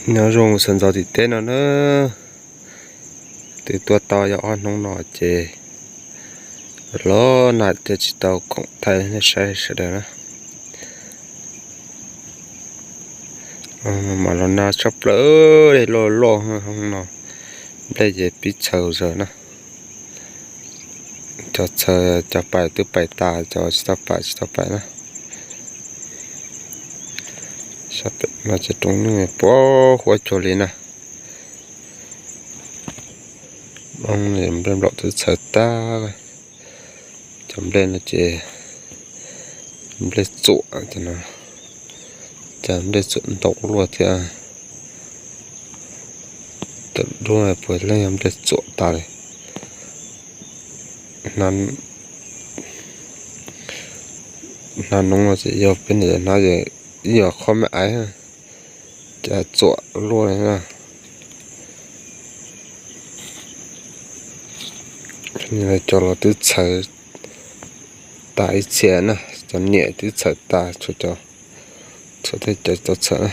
Nyob zoo sawv ntxov tim teb no na, twb tuaj tau yog ob hnub no ces los nag thiaj tsis tau khoom thaij nej saib sawv daws na. Mas los nag tshaj plaws, dej loj loj no, nplej ces pib txhaws zaws na. Cov txhaws cov pais twb pais tas, cov tsis tau pais tsis tau pais na. Sab pem no ces roob nyuj puag huab cuag li na. Nplej nplaum twb txhaws tag. Cov nplej no ces nplej txuam, cov nplej txuam ntau luaj thiab. Tam duab puav leej yog nplej txuam tas li. Hnab noob no ces yog peb niam hnab, ib yam qhov me aiv, cas txuam luaj li na. Cov los twb txhaws tas ib txhia na, cov niam twb txhaws tas, tshuav cov txhaws thiab cov tsis tau txhaws na.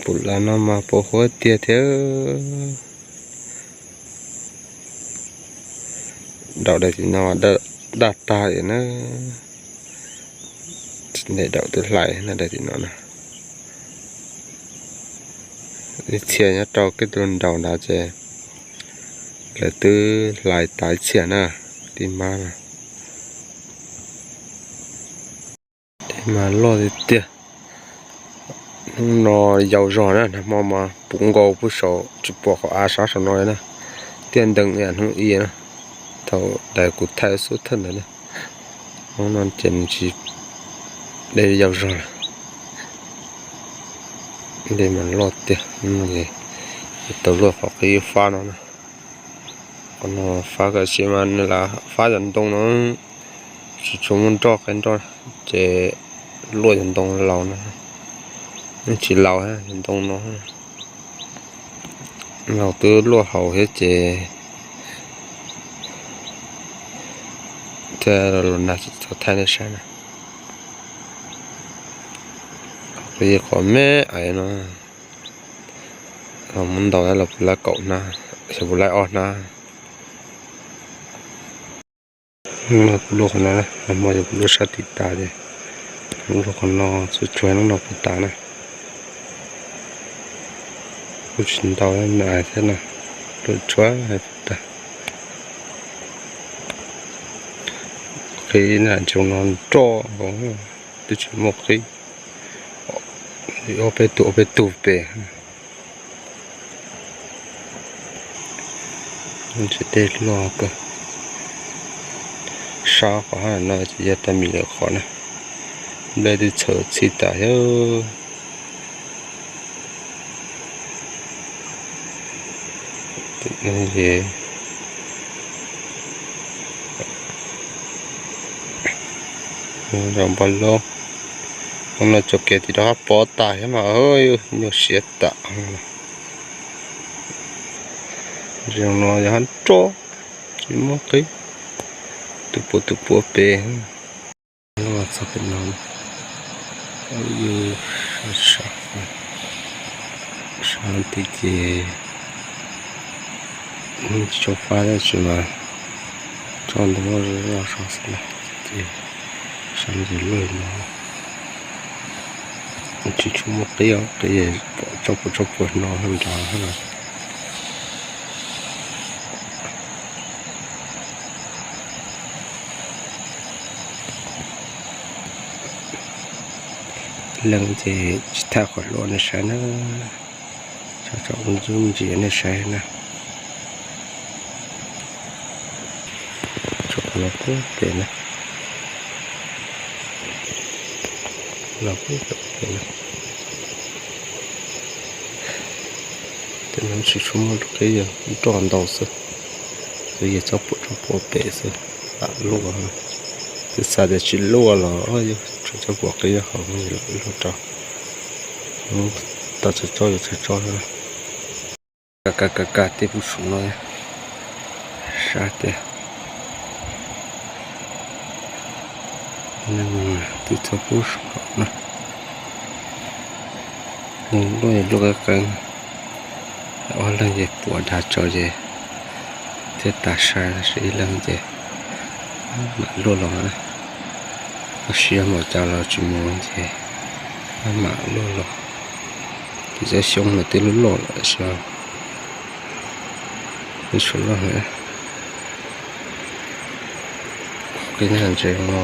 Pum las no mas puas huab tiag thiab. Daum daim tim no daj tag li na. Daum twb hlais na, daim tim no na. Ib txhia nyob rau koj tus nraud ntawd ces lawv twb hlais tas ib txhia na, tij mab na. Dej mas loj tiag tiag. Hnub no yau zog na, nag hmo mas puv nkaus puag saum tsis pom qhov av sab saum no li na. Tiaj ntees ib yam hnub ib na, thaum ntawd kuv thaij xub thawj ntawd na. Hnub no ces nws tsis, dej yau zog lawm. Dej mas loj tiag, tau luaj qhov qib fab no na. Qhov no fab, tab sis mas nws lam fab cov ntoo no tsis tshua muaj nroj qe nroj, ces luaj cov ntoo laus no, yeej tsis laus cov ntoo no. Laus twb luaj haus thiab ces thiaj los nag tsis txhob thaij nej saib na. Qhov me aiv no los muab ntaus los puv laib kaum hnab, xyov puv laib ob hnab. Kuv luaj qhov no, nag hmo yog kuv luaj sab tim tas ces luaj qhov no, tsuas tshuav hnub no puv tas na. Kuj tsis ntau me aiv thiab no, luaj tshuav hais puv tas. Qib na, ntsoov no nroj nkaus, twb tsis muaj qib, ob peb tug ob peb tug pem. Tsis dej loj kawg. Sab qhov no ces yog tag mis lawm qhov na, nplej twb txhaws txhij tas thiab. Ces npaj loj, hnub no tso kev tim rov qab pov tas thiab mas nyuaj siab tas. Zoo no yog hab nroj, tsis muaj qib, tus puav tus puav pem. Txog pem no, sab tid ces tsis tshua fab tab sis mas tso ntoo loj zog xwb na, ces sab ntawd luaj no, tsis tshua muaj qib, qib pom tso puas tso puas no nrad na. Leej ces tsis thaij qhov luaj nej saib na, tso tso ua ntsuj ntsis nej saib na. Tso qhov no pub pem na, no pub pem na. Tej no tsis tshua muaj qib, yog nroj ntau xwb, yog txhob puas tso puav pem xwb, lam luaj. Twb xav tias tsis luaj los yog tso txhob puav qib hauv, lam luaj rau, tau tso tso yuav tso tso. Ka ka ka ka tej pub saum no, sab tiag. Twb txhob pub saum no. Luaj luaj qeeb qeeb, ob leeg ces puas dag tso ces thiaj tas sai, tab sis ib leeg ces mam luaj los na. Tab sis yog mus cas los tsis mus ces mam luaj los. Ces cov xyoob mas twb luaj loj lawm tab sis twb tsis luaj lawm. Qhov kev nyuag ntses no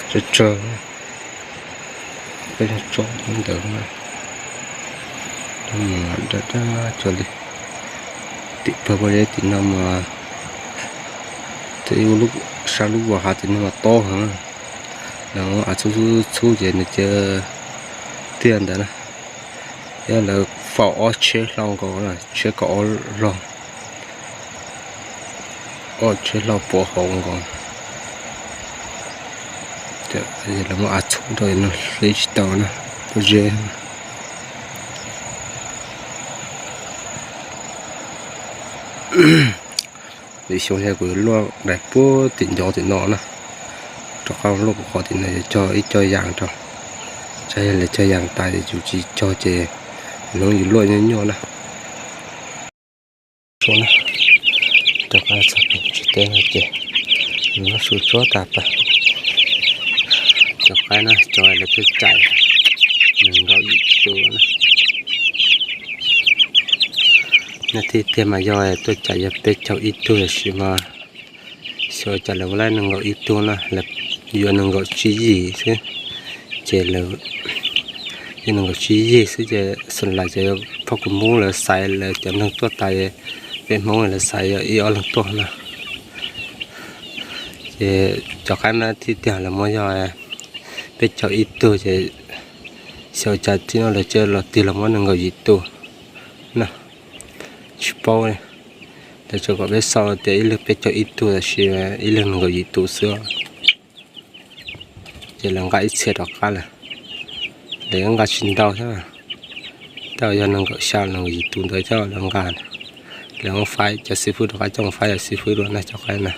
tsawg tsawg, peb nyuag tsob ntawd na, daj daj cuag li. Tim pawg pob zeb tim no mas, sab lub vos hav tim no mas tob heev na. Lawv muab av txhub txhub txhub ces nws cia tiaj ntawd na. Yog lawv faus ob tsheb hlau nkaus, tsheb kaum ob hlau, ob tsheb hlau puav hauv nkaus. Lawv muab av txhub rau no hle tsis tau na, pob zeb. Lwm xyoo ces kuv yuav luaj daim puag tim ncov tim no na, rov qab luaj puag qhov tim no yuav cog ib co yas rau. Tsam yog lawv cog yas tas ces yus tsis cog ces hnub yus luaj nyuaj nyuaj na. Rov qab txog pem tsev teb no ces nws muab su tsuab tas pais. Cov qaib na, cov lawv tuaj cais nees nkaum yim tug na. Nyob thib tiag mas yog tuaj cais yog peb caug ib tug, tiam sis mas xyov cas lawv ua lawm nees nkaum ib tug na, lawv yuav nees nkaum tsib yig xwb. Ces lawv yuav nees nkaum tsib yig xwb ces xeem lais ces phauj Kub Hmoob lawv xaiv, lawv cov neeg tuaj tais peb Hmoob lawv xaiv yog ib ob leeg tuaj na. Ces cov qaib mas thib tiag lawv muab yog peb caug ib tug ces xyov cas txij no lawv cia los tig los muab nees nkaum yim tug na. Tsis paub li, lawv tsuas kom peb xauj tias ib leeg peb caug ib tug, tiam sis ib leeg nees nkaum yim tus xwb. Ces lawv nqa ib txhia rov qab lawm, lawv nqa tsis ntau thiab, tej zaum yog nees nkaum xya nees nkaum yim tus ntawd thiab lawv nqa. Lawv muab faib, cov xib fwb rov qab coj mus faib cov xib fwb dua na cov qaib na.